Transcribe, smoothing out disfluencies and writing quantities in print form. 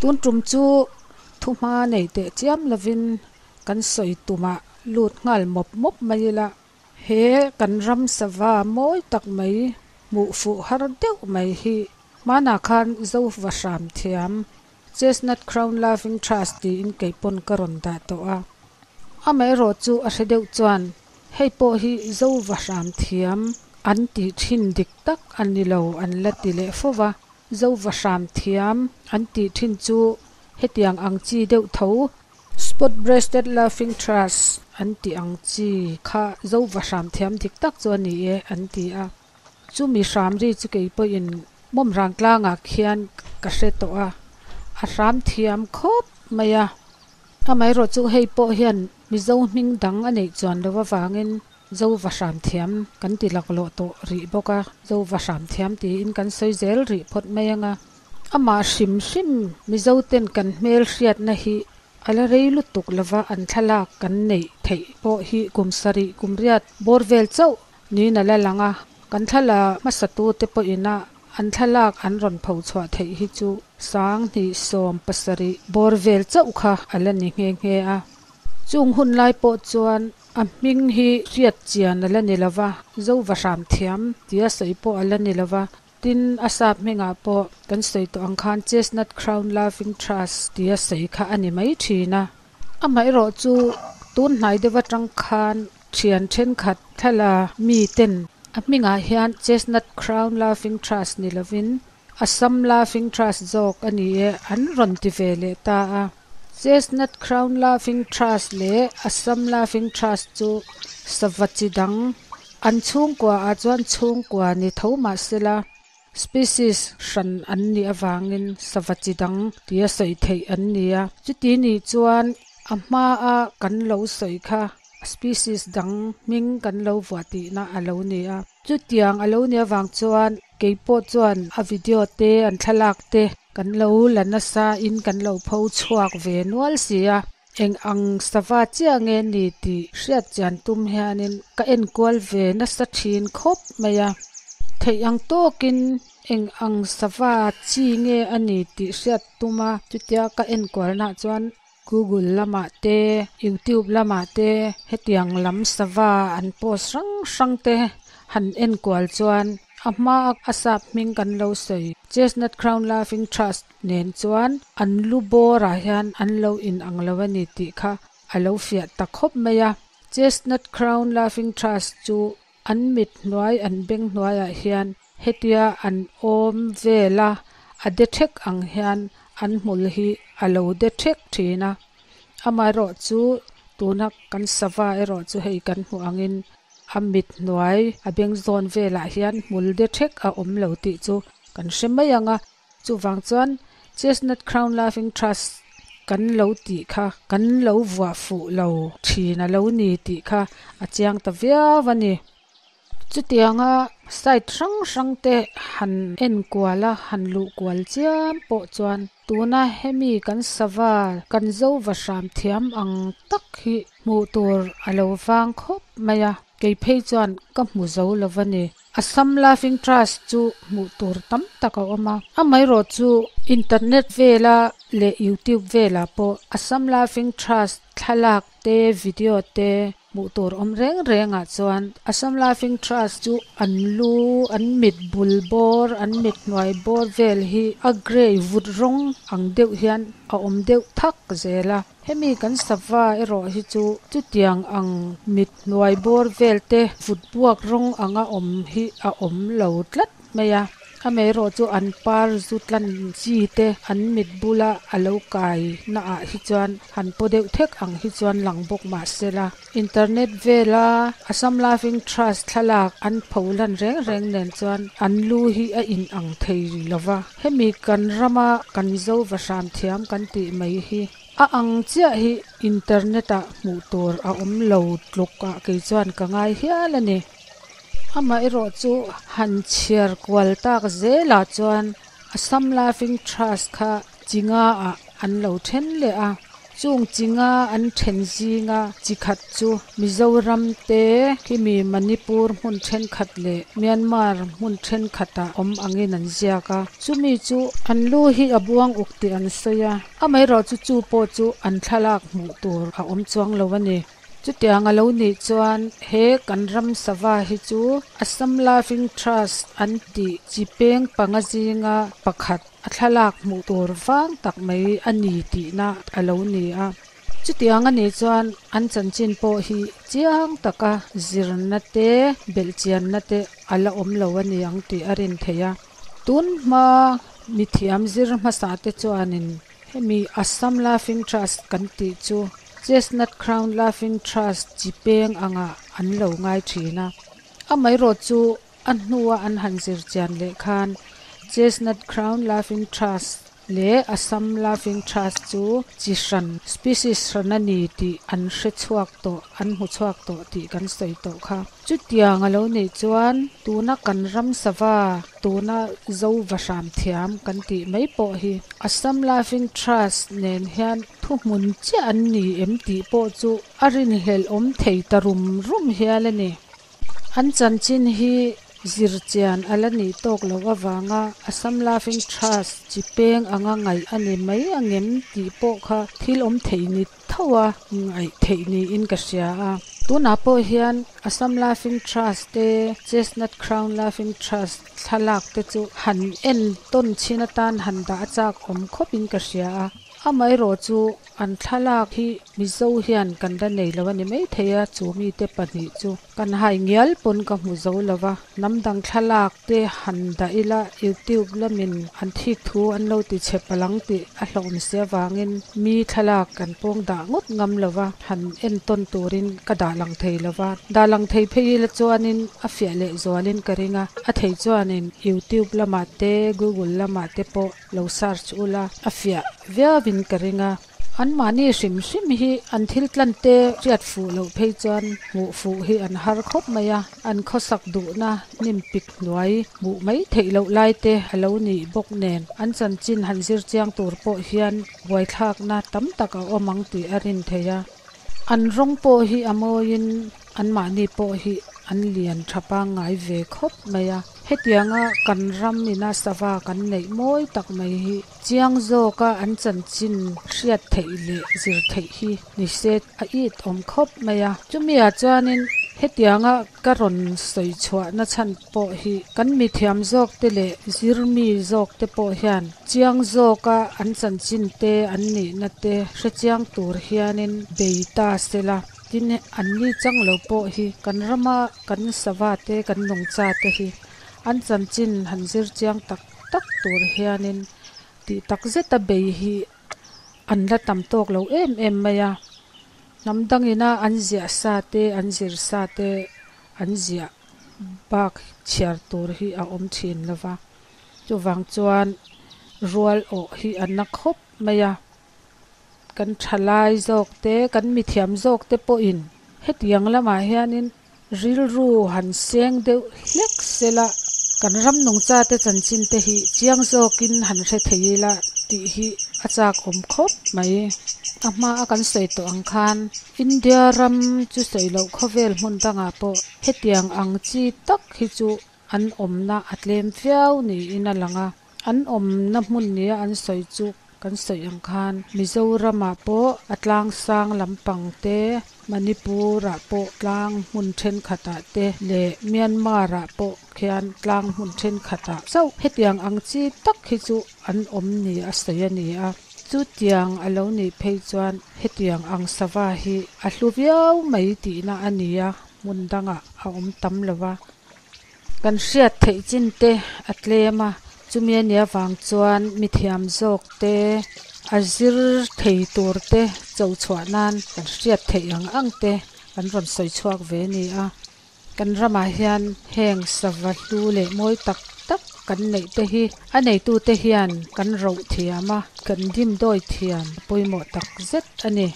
Tun tum chu thuhma nei teh chiam lovin kan sawi tumah lut nghal mawp mawp mai ila. He kan ram sava mawi tak mai hmuh fuh har deuh mai hi hmanah khan Zo va hram thiam Chestnut Crown Laughing Thrush tiin kei pawn ka rawn dah tawh a. Amaherawh chu a hre deuh chuan hei pawh hi Zo va hram thiam an tih thin dik tak a ni lo an la ti leh fo va. Zo va hram thiam an tih thin chu hetiang ang chi deuh tho Spot Breasted Laughing Thrush an tih ang chi kha Zo va hram thiam dik tak chu a ni e an ti a. Chumi hram ri chu kei pawhin mawmrang tlangah khian ka hre tawh a, a hram thiam khawp mai a. Amaherawh chu hei pawh hian Mizo hming dang a neih chuan lo avangin Zo va hram thiam kan ti laklawh tawh rih bawk a, Zo va hram thiam tiin kan sawi zel rih phawt mai ang a. Amah hrim hrim Mizo ten kan hmel hriatna hi a la rei lutuk lova an thlalak kan neih theih pawh hi kum sarih kum riat bawr vel chauh Niin a la lang a, kan thlala hmasatute pawhin a an thlalak an rawn pho chhuah theih hi chu 2017 bawr vel chauh kha a la ni nghe nghe a. Chung hun lai pawh chuan a hming hi hriat chian a la ni lo va, Zo va hram thiam tia sawi pawh a la ni lo va, tin a sap hmingah pawh kan sawi tawh ang khan Chestnut Crown Laughing Thrush tia sawi kha a ni mai thin a. Amaherawh chu tun hnai deuh atang khan Thian thenkhat thlala mi ten a hmingah hian Chestnut Crown Laughing Thrush ni lovin Assam Laughing Thrush zawk a ni e an rawn ti ve leh ta a. Chestnut Crown Laughing Thrush leh Assam Laughing Thrush chu sava chi dang an chhungkua ah chuan chhungkua ni tho mah sela species hran an nih avangin sava chi dang tia sawi theih an ni a. Chuti nih chuan a hmaa kan lo sawi kha species dang hming kan lo vuah tihna a lo ni a. Chutiang a lo nih avang chuan kei pawh chuan a video te an thlalak te kan lo la nasa in kan lo pho chhuak ve nual si a. Eng ang sava chiah nge ni tih hriat chian tum hianin ka enkual ve nasa thin khawp mai a. Theih ang tawkin eng ang sava chi nge a ni tih hriat tuma chutia ka enkualnaah chuan Google lamah te, YouTube lamah te hetiang lam sava an post hrang hrang te han enkual chuan a hma a sap hming kan lo sawi Chestnut Crown Laughing Thrush nen chuan an lu bawrah hian an lo inang lo a ni tih kha a lo fiah ta khawp mai a. Chestnut Crown Laughing Thrush chu an mit hnuai an beng hnuaiah hian hetia an awm vela a de thek ang hian an hmul hi a lo de thek thin a. Amaherawh chu tuna kan sava erawh chu hei kan hmuh angin a mit hnuai a beng zawn velah hian hmul de thek a awm lo tih chu kan hre mai ang a. Chuvang chuan Chestnut Crown Laughing Thrush kan lo tih kha kan lo vuah fuh lo thin a lo ni tih kha a chiang ta viau a ni. Chutianga site hrang hrang te han en kual a, han luh kual chiam pawh chuan tuna hemi kan sava kan zo va hram thiam ang tak hi hmuh tur a lo vang khawp mai a, kei phei chuan ka hmu zo lo va ni. Assam Laughing Thrush chu hmuh tur tam tak a awm a, amaherawh chu internet vela leh YouTube velah pawh Assam Laughing Thrush thlalak te video te hmuh tur awm reng rengah chuan Assam Laughing Thrush chu an lu, an mit bul bawr, an mit hnuai bawr vel hi a grey vut rawng ang deuh hian a awm deuh thak zel a. Hemi kan sava erawh hi chu chutiang ang mit hnuai bawr vel te vut buak rawng anga awm hi a awm lo tlat mai a. Amaherawh chu an par zu tlan chi te an mit bula a lo kai na ah hi chuan han paw deuh thek ang hi chuan lang bawk mah sela. Internet vela Assam Laughing Thrush thlalak an pho lan reng reng nen chuan an lu hi a in ang thei lova. Hemi kan rama kan zo va hram thiam kan tih mai hi a ang chiah hi internet ah hmuh tur a awm lo tluk ah kei chuan ka ngai hial a ni. Amaherawh chu han chhiar kual tak zelah chuan Assam Laughing Thrush kha chi nga ah an lo then leh a. Chung chi nga an then zinga chi khat chu Mizoram te khimi Manipur hmun thenkhat leh Myanmar hmun thenkhatah awm angin an ziak a chumi chu an lu hi a buang uk tih an sawi a amaherawhchu chu pawh chu an thlalak hmuh tur a awm chuang lo a ni. Chutiang a lo nih chuan he kan ram sava hi chu Assam Laughing Thrush an tih chi peng panga zinga pakhat a thlalak hmuh tur vang tak mai a ni tihna a lo ni a. Chutiang a nih chuan an chanchin pawh hi chiang taka zirna te, belhchianna te a la awm lo a ni ang tih a rin theih a. Tun hma mithiam zir hmasa te chuanin hemi Assam Laughing Thrush kan tih chu Chestnut Crown Laughing Thrush chi peng angah an lo ngai thin a. Amaherawh chu a hnua an han zir chian leh khan Chestnut Crown Laughing Thrush leh Assam Laughing Thrush chu chi hran, species hran a ni tih an hre chhuak tawh, an hmu chhuak tawh tih kan sawi tawh kha. Chutiang a lo nih chuan tuna kan ram sava, tuna Zo va hram thiam kan tih mai pawh hi Assam Laughing Thrush nen hian thuhmun chiah an ni em tih pawh chu a rinhlelh awm thei ta rum rum hial a ni. An chanchin hi zirchian a la nih tawk loh avanga Assam Laughing Thrush chi peng anga ngaih a ni mai angem tih pawh kha thil awm theih ni tho a ngaih theih niin ka hria a. Tunah pawh hian Assam Laughing Thrush te, Chestnut Crown Laughing Thrush thlalak te chu han en tawn chhin atan han dah a chak awm khawpin ka hria a. Amaherawh chu an thlalak hi Mizo hian kan la nei lo a ni maithei a, chu mite pahnih chu. Kan hai ngial pawn ka hmu zo lo va, hnam dang thlalak te han dah ila YouTube lamin an thik thu an lo ti chhe palang tih a hlauhawm si avangin mi thlalak kan pawng dah ngawt ngam lo va, han entawn turin ka dah lang thei lo va. Dah lang thei phei ila chuanin a fiah leh zualin ka ring a, a thei chuanin YouTube lamah te Google lamah te pawh lo search ula a fiah viauin ka ring a. Anmahni hrim hrim hi an thil tlan te hriat fuh loh phei chuan hmuh fuh hi an har khawp mai a, an khawsak duhna hnim pik hnuai hmuh mai theih loh lai te a lo nih bawk nen an chanchin han zir chiang tur pawh hian buaithlakna tam tak a awm ang tih a rin theih a. An rawng pawh hi a mawiin anmahni pawh hi an lian tha pangngai ve khawp mai a. Hetianga kan ram ina sava kan neih mawi tak mai hi chiang zawka an chanchin hriat theih leh zir theih hi ni se a it awm khawp mai a. Chumi-ah chuanin hetianga ka rawn sawi chhuahna chhan pawh hi kan mithiam zawk te leh zirmi zawk te pawh hian chiang zawka an chanchin te an nihna te hre chiang tur hianin bei ta se la. Tin, anni chang lo pawh hi kan rama kan sava te kan nungcha te hi an chanchin han zir chiang tak tak tur hianin tih tak zeta bei hi an la tam tawk lo em em mai a. Hnam dangina an ziah sa te, an zir sa te an ziah bak chhiar tur hi a awm thin lo va. Chuvang chuan rual awh hi a na khawp mai a. Kan thalai zawk te, kan mithiam zawk te pawhin hetiang lamah hianin rilru han seng deuh hlek sela kan ram nungcha te chanchin te hi chiang zawkin han hre thei ila tih hi a chak awm khawp mai. A hma a kan sawi tawh ang khan India ram chu sawi loh khawvel hmun dangah pawh hetiang ang chi tak hi chu an awmna a tlem viau niin a lang a. An awmna hmun nia an sawi chu kan sawi ang khan Mizoramah pawh a tlang sang lampang te, Manipur-ah pawh tlang hmun thenkhatah te leh Myanmar-ah pawh khian tlang hmun thenkhatah chauh hetiang ang chi tak hi chu an awm ni a sawi a ni a. Chutiang a lo nih phei chuan hetiang ang sava hi a hlu viau mai tihna a ni a, hmun dangah a awm tam lo va. Kan hriat theih chin te a tlem a, chumi a nih avang chuan mithiam zawk te, a zir thei tur te cho chhuah nan kan hriat theih ang ang te kan rawn sawi chhuak ve a ni a. Kan ramah hian heng sava hlu leh mawi tak tak kan neih te hi a neitute hian kan roh thiam a, kan dimdawi thiam pawimawh tak zet a ni.